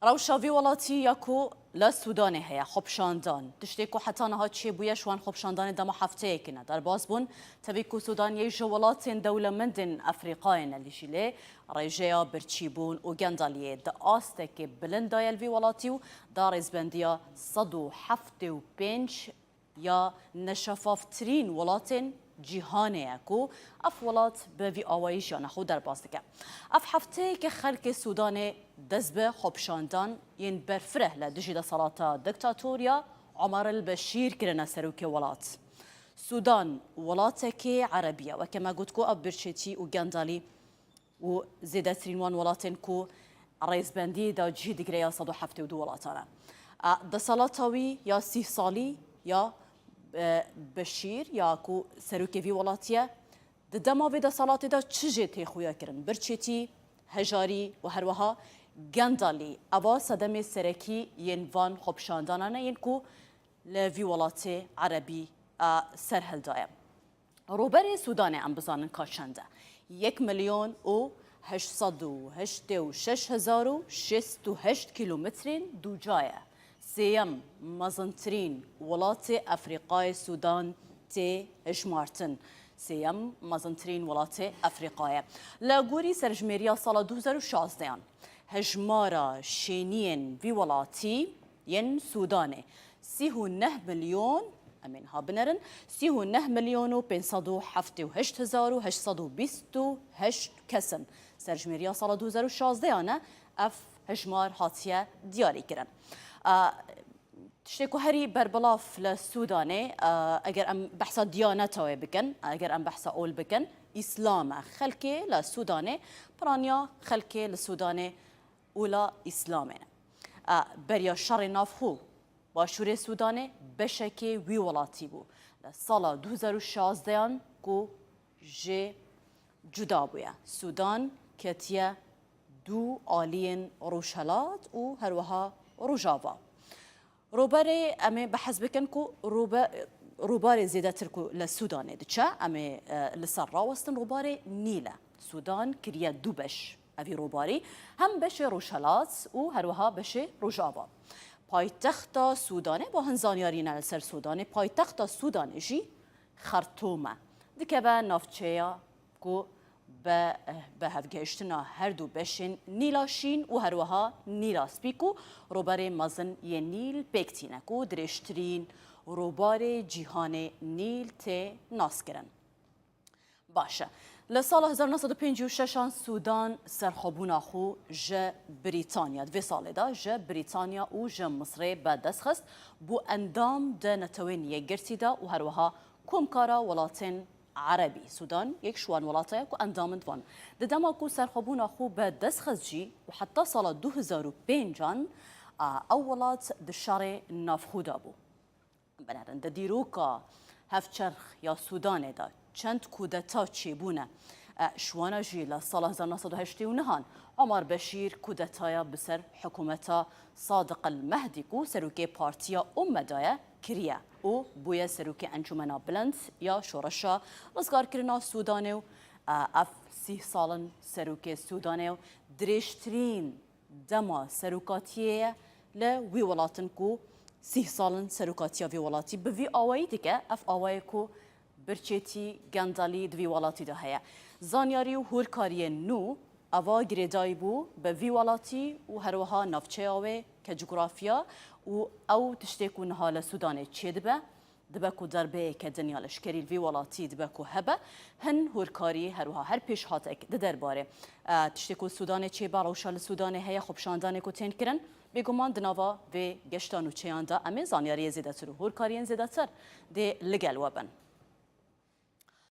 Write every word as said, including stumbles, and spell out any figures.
Rewşa vî welatî ya ku li Sûdanê heye, xwepişandan, tiştê ku heta niha çêbûye, ji wan xwepişandanê dema hefteyekî ne derbas bûn. Tevî ku Sûdan yek ji welatên dewlemendên Efrîqayê ne, lê jî lê rêjeya birçîbûn û gendeliyê di astekê bilind de ye li vî welatî û da rêzbendiya sed û heftê û pênc ya neşefaftirîn welatên cîhanê ye ku ev welat bi vî awayî jiyana xwe derbas dike. Ev hefteyeke xelkê Sûdanê dest bi xwepişandan yên berfireh li dijî desthilata diktator ya Omar el-Beşîr kirine serokê welat. Sûdan welatekê erebî ye. Weke me got ku ev birçêtî û gendelî û zêdetirîn wan welatên ku rêzbendiyê de cihê digire ya sed û heftê û du welatan e. A, desthilata wî ya sîh salî ya, e, Beşîr ya ku serokê vî welatî ye, di dema vê desthilatê de çi jê tê xuya kirin? Birçêtî, hejarî û herwiha gendelî, eva sedemê serekî yên van xwepişandanan e yên ku li vî welatê erebî, e, ser hildaye. Rûberê Sûdanê em bizanin ka çend e. Yek milyon û heşt sed û heştê û şeş hezar û şêst û heşt kîlometrên dûca ye. Sêyem mezintirîn welatê Efrîqayê Sûdan tê hejmartin. Sêyem mezintirîn welatê Efrîqayê. Li gorî serjimêriya sala du hezar û şazdeyan, hejmara şêniyên vî welatî yên Sûdanê sîh û neh milyon, em ê niha binerin, sîh û neh milyon û pênc sed û heftê û heşt hezar û heşt sed û bîst û heşt kes in. Serjimêriya sala du hezar û şazdeyan e ev hejmar hatiye diyarîkirin. A, tiştê ku herî berbelav li Sûdanê, a, eger em behsa diyaneta wê bikin, eger em behsa ol bikin, Îslam e. Xelkê li Sûdanê, piraniya xelkê li Sûdanê ola Îslamê ne. A, beriya şerê navxwe, Başûrê Sûdanê beşekê wî welatî bû. Li sala du hezar û şazdeyan ku jê cuda bûye, Sûdan ketiye du aliyên Rojhelat û herwiha Rojava. Rûberê, em ê behs bikin ku rûbe-, rûbarê zêdetir ku li Sûdanê diçe, em ê, e, li ser rawestin, rûbarê Nîl e. Sûdan kiriye du beş evî rûbarî, hem beşê Rojhelat û herwiha beşê Rojava. Paytexta Sûdanê, bo hin zanyarî ne li ser Sûdanê, paytexta Sûdanê jî Xertûm e. Dikeve navçeya ku bi, bi hevgihiştina her du beşên Nîla Şîn û herwiha Nîla Spî ku rûberê mezin yên Nîl pêk tîne ku dirêjtirîn rûbarê cîhanê Nîl tê naskirin. Baş e. Li sala hezar neh sed û pêncî û şeş an Sûdan serxwebûna xwe ji Brîtanya, di vê salê de ji Brîtanya û ji Misrê bi dest xist, bû endam di Netewên Yekgirtî de û herwiha Komkara Welatên Erebî. Sûdan yek ji wan welata ye ku endam in di van. Di dema ku serxwebûna xwe bi dest xist jî û heta sala du hezar û pênc an, a, ew welat di şerê navxwe de bû. Binerin, di dîroka hevçerx ya Sûdanê de çend kudeta çêbûne. E, ji wana jî li sala hezar neh sed û heştê û neh an Omar Beşîr kudetaya bi ser hikûmeta Sadiq el Mehdî ku serokê Partiya Umme de ye, kiriye û bûye serokê Encûmena Bilind ya Şoreşa Rizgarkirina Sûdanê û, e, ev sîh sal in serokê Sûdanê û dirêjtirîn dema serokatiyê ye li wî welatin ku sîh sal in serokatiya vî welatî bi vî awayî dike. Ev awayê ku birçêtî, gendelî di vî welatî de heye. Zanyarî û hûrkariyên nû eva girêdayî bû bi vî welatî û herwiha navçeya wê ke cugurafya û ew tiştê ku niha li Sûdanê çêdibe, dibe ku derbeyeke dinya leşkerî li vî welatî dibe ku hebe, hin hûrkarî herwiha her pêşhatek di derbarê, e, tiştê ku Sûdanê çêbe, rewşa li Sûdanê heye, xwepişandanê ku tên kirin, bêguman di nava vê geşta nûçeyan de em ê zanyariyê zêdetir û hûrkariyên zêdetir dê li gel we bin.